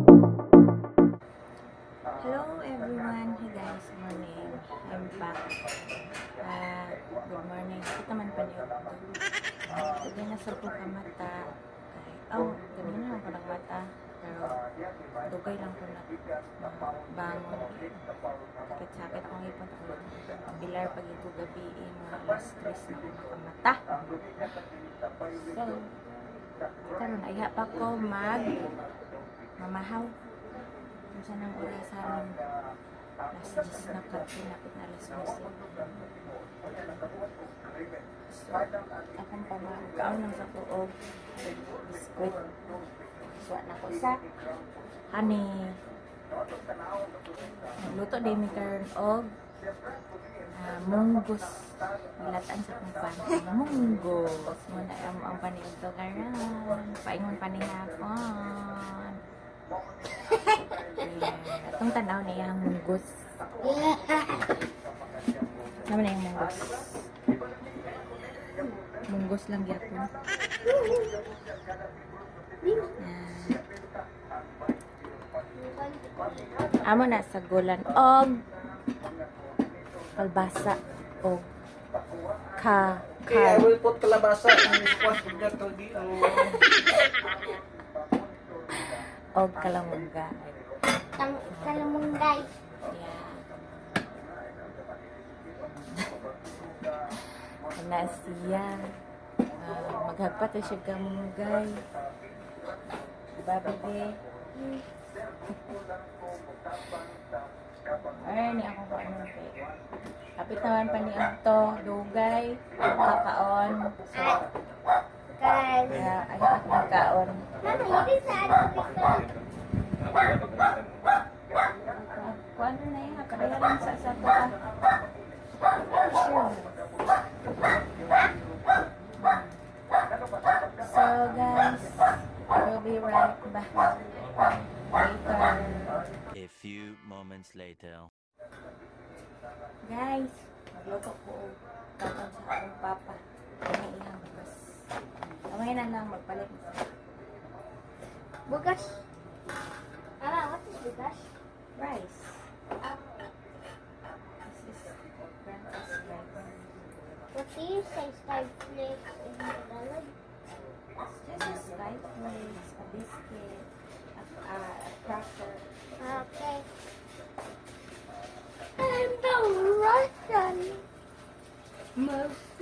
Hello everyone! Hey guys, morning. I'm back. Good morning. Kita man pa niyo. Dugay na sa ko kamata. Kay, oh, ganina lang ko nagmata. Pero dugay lang ko na bangon. Sakit-sakit akong ipon. Bilar pag ito gabi, eh, mga alas 3 na ako nakamata. So, karon ayha pa ko mag mamahaw. Kung saan ang oras aron, alas 10 na kadto, napit na alas 12. So, akong pamakaon lang sa kuog biskwit. Suwa na ko sa honey. Nagluto din mi karon og munggos. Gilatan sa akong pan. Munggos. Muna ang paniudto to karon. Paingon pa ni hapon. Yeah. Atong tanaw niya ang munggos. Naman na yung munggos. Munggos lang gyapon. Yeah. Amo na sa gulan og kalbasa og ka Okay, I ka will put kalabasa and squash with that kaldi. Og kalamungga. Tang kalamunggay. Yeah. Ana siya. Maghagpat na siya kamunggay. Diba, bebe? Ay, ni ako ko ano kay. Kapit naman pa ni Anto, dugay, kakaon. So, Guys. kaya ay akong kaon. Mama, hindi sa atin ito. Kuan na iya, pareha lang sa to ah. Sure. So guys, we'll be right back later. A few moments later. Guys, magluto ko og kaon sa akong papa. Ano iyang bugas. Kamay na lang magpalit na siya. Bugas. Mama, what is bugas? Rice. This is grandpa's rice. What do you say skyflakes in Tagalog? It's just a skyflakes, a biscuit, a cracker. Okay. I'm the Russian. Most.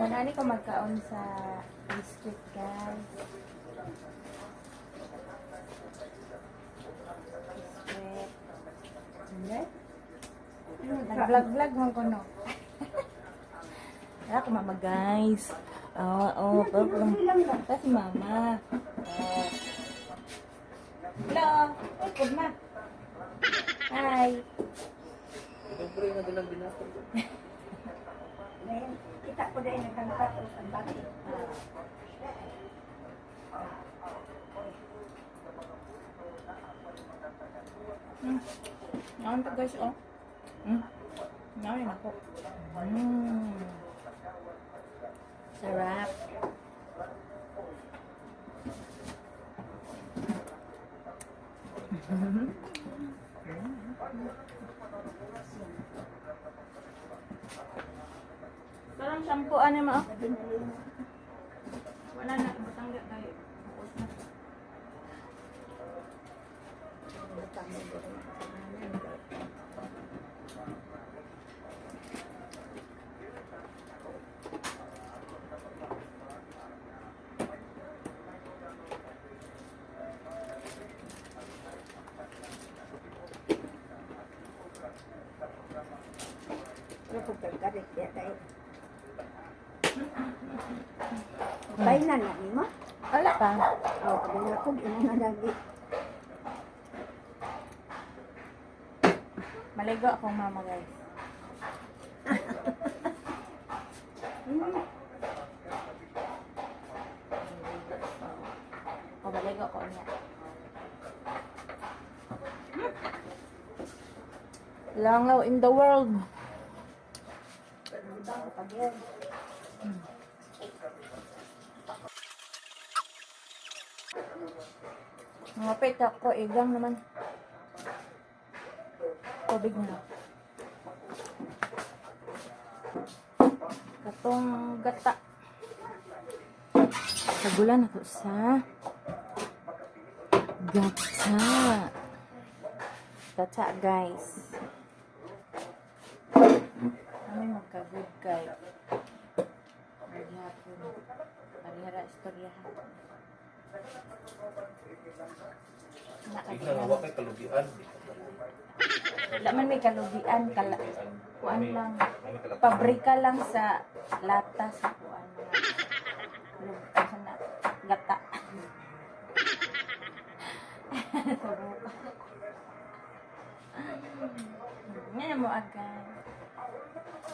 Nanani ko magkaon sa biscuit, guys. Biscuit. Hindi? Nag-vlog-vlog man ko, no? Wala ko mama, guys. Oo, oh, oh, si mama. Oh. Hello. Ay, good na. Hi. Siyempre, nga dalang binatog. Kita ko dahil nagkangkat o ang bati. Naon pa guys, oh. Naon ako. Sarap. Parang shampoo ano mo? Wala na, butang kayo. Focus na. Balik siya tayo. Bay na na nimo? Wala pa. Oh, pag ako ina na lagi. Maligo akong mama, guys. O, maligo ko niya. Langaw in the world. Ngapit ako, igang naman. Tubig na. Katong gata. Sagulan ako sa gata. Gata, guys. Kami magka-good guy. Maghapon. Parihara istorya ha. Tingnan nga, wa kay kalugian. Wala man may kalugian. Kala, kuan lang. Pabrika lang sa lata sa kuan. Mga na, gata. Yan mo agad.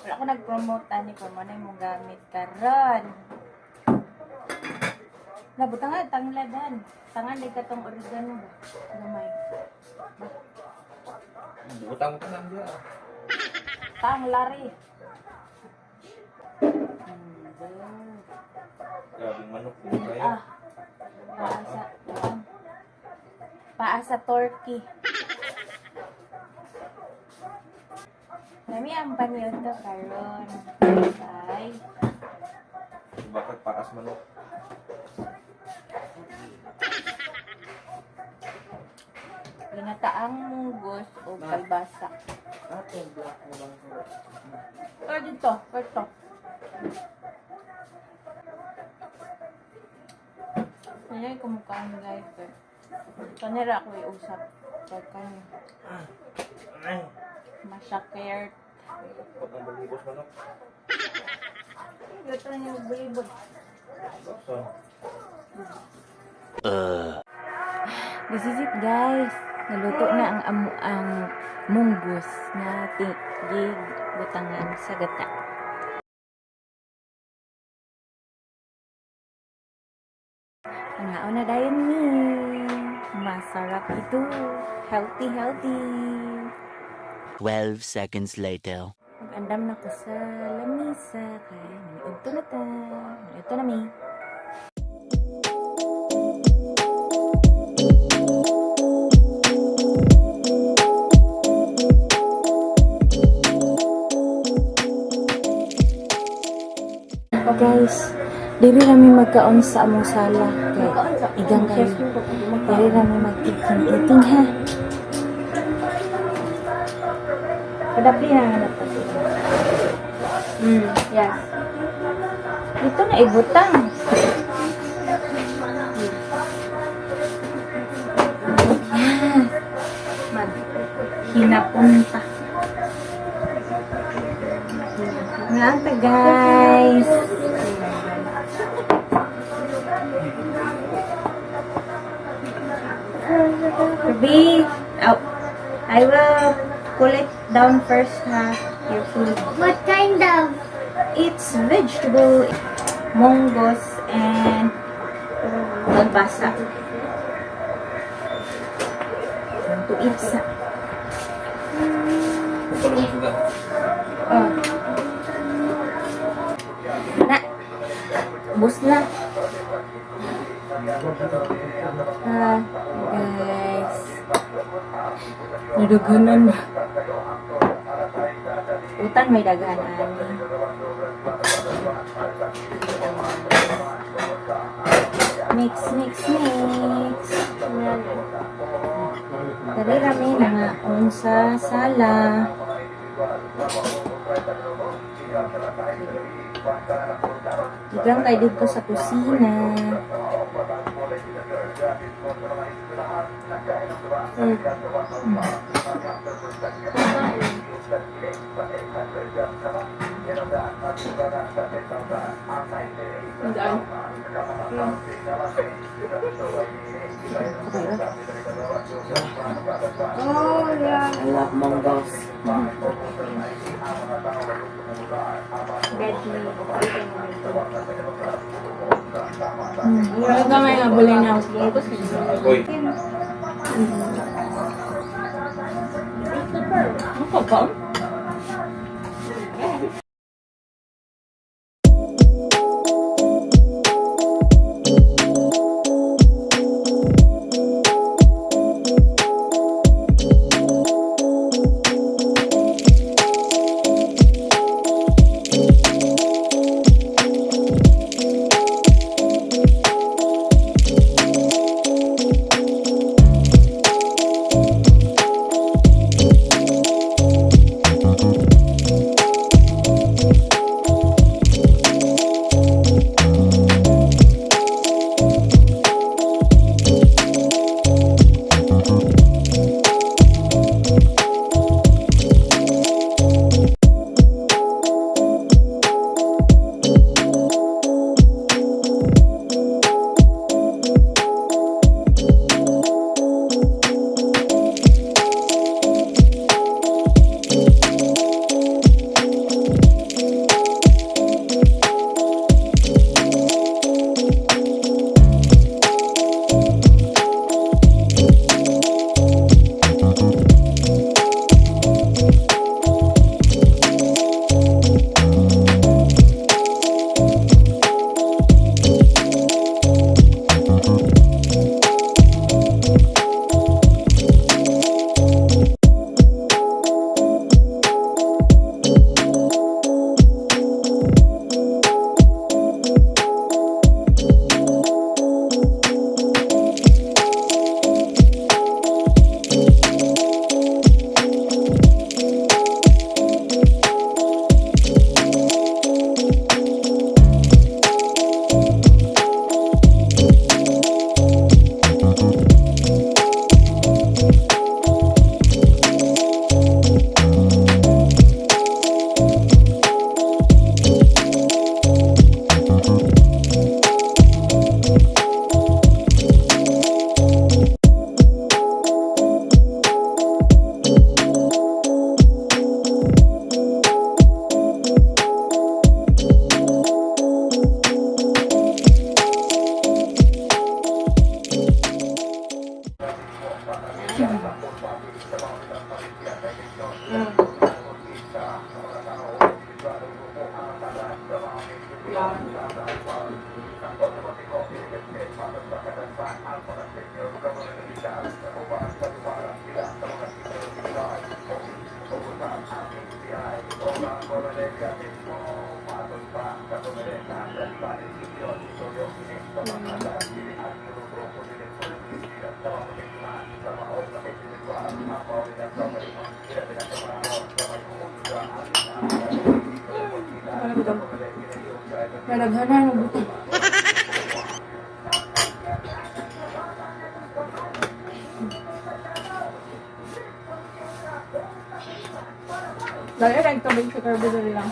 Wala ko nag-promote ani ko mo na yung gamit karon. Nabuta nga tangladan. Tangan di katong oregano ba? Gamay. Butang ka lang diya. Tanglari. Grabing manok po kayo. Ah. Paa sa kuan. Paa sa turkey. Lami ang panyoto karon. Bye. Bakit paas manok? Ginataang munggos o kalbasa. Oh, dito. Pwede. Ngayon, kumukhaan guys. Eh. Kanira ako iusap. Kaya Masakit. Pag ang balibos manok. Ito na yung balibot. So, This is it, guys. Naluto na ang ang munggos na tigig butangan sa gata. Ang na dayon ni. Masarap ito. Healthy, healthy. 12 seconds later. Mag-andam na ko sa lamisa kay maniudto na ta. Maniudto na mi. Guys, diri rami magkaon sa among sala kay igang kayo. Diri rami mag-eating ha. Padapli na nga na yes. Dito na ibutang. Yes. Mag hinapunta. Nga guys. Ruby, oh, I will cool it down first ha, your food. What kind of? It's vegetable, munggos, and kalbasa. To eat sa. palong suga. Oh. Na. Ubus na. Ah, guys. Nadaghanan na. Utan may daghan ani. Mix, mix, mix. Dali rami na nga sa sala. Igang kay dito sa kusina. Mm. Saan? Okay ra. Oh, yeah. I love mongoose. Bed me. Wala gamay nga bulay na house. Bungkos. Uy, Ano ka ba? Naraghanan ang buto. Dahil ay tubig sa carbohydrate lang.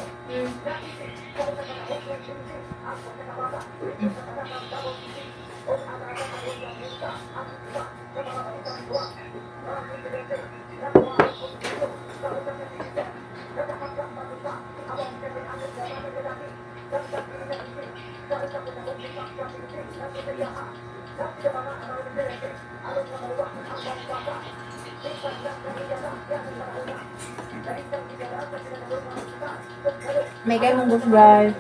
May kayo mong gusto, guys.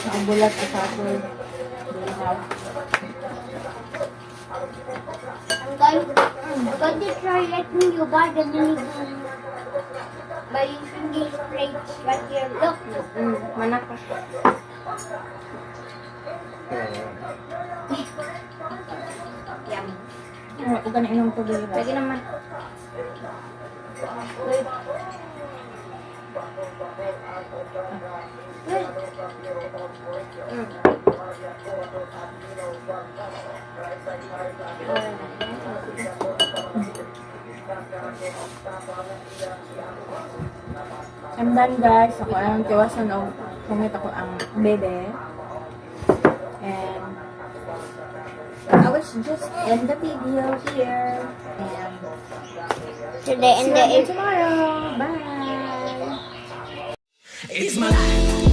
Ang bulat sa sakol. Bulat. I'm going to try letting you buy the mini by using these plates right here. Look. Manak pa siya. Yummy. Huwag ka na inom tubig. Lagi naman. Wait. Wait. I'm done, guys. Ako ang tiwasan og pungit ako ang bebe. And I was just end the video here. And Today see and you the again tomorrow. Bye! It's my life.